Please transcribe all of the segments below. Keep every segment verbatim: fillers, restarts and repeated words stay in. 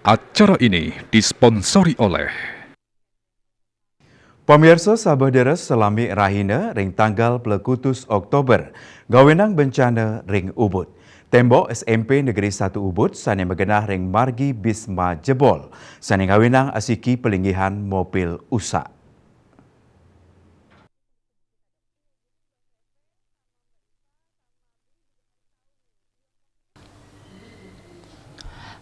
Acara ini disponsori oleh. Pamirsa, sahabat deres, salami rahina ring tanggal plekutus Oktober, ngawinang bencana ring Ubud. Tembok S M P Negeri Satu Ubud sane magenah ring margi Bisma jebol, sane ngawinang asiki palinggihan mobil usak.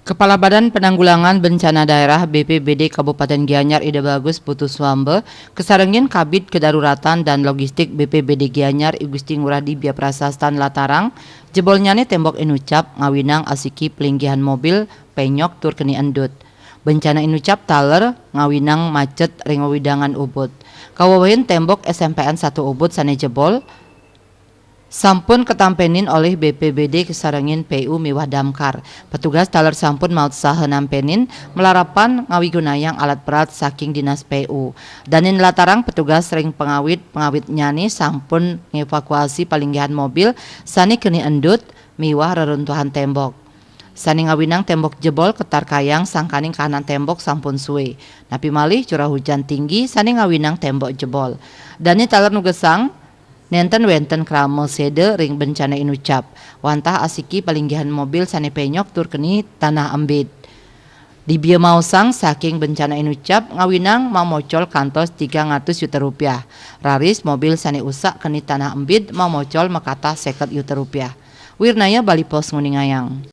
Kepala Badan Penanggulangan Bencana Daerah B P B D Kabupaten Gianyar Ida Bagus Putu Swamba, kasarengin Kabid Kedaruratan dan Logistik B P B D Gianyar I Gusti Ngurah Dibya Prasastan latarang, jebolnyane tembok inucap ngawinang asiki pelinggihan mobil, penyok tur keni endut. Bencana inucap taler ngawinang macet ring wewidangan Ubud. Kawewehin tembok S M P N Satu Ubud sane jebol, sampun katampenin olih B P B D kasarengin P U miwah damkar. Petugas taler sampun mautsaha nampenin, malarapan ngawigunayang alat berat saking Dinas P U. Danin latarang petugas ring pangawit-pangawitnyane sampun ngevakuasi palinggihan mobil sane keni endut miwah reruntuhan tembok. Sane ngawinang tembok jebol katarkayang sangkaning kahanan tembok sampun sue. Napi malih curah hujan tinggi sane ngawinang tembok jebol. Dane taler nugesang, nenten wenten krama seda ring bencana inucap, wantah asiki palinggihan mobil sane penyok tur keni tanah embid. Dibya maosang saking bencana inucap ngawinang mamocol kantos tigang atus yuta rupiah. Raris mobil sane usak keni tanah embid mamocol makatah seket yuta rupiah. Wirnaya Bali Post nguningayang.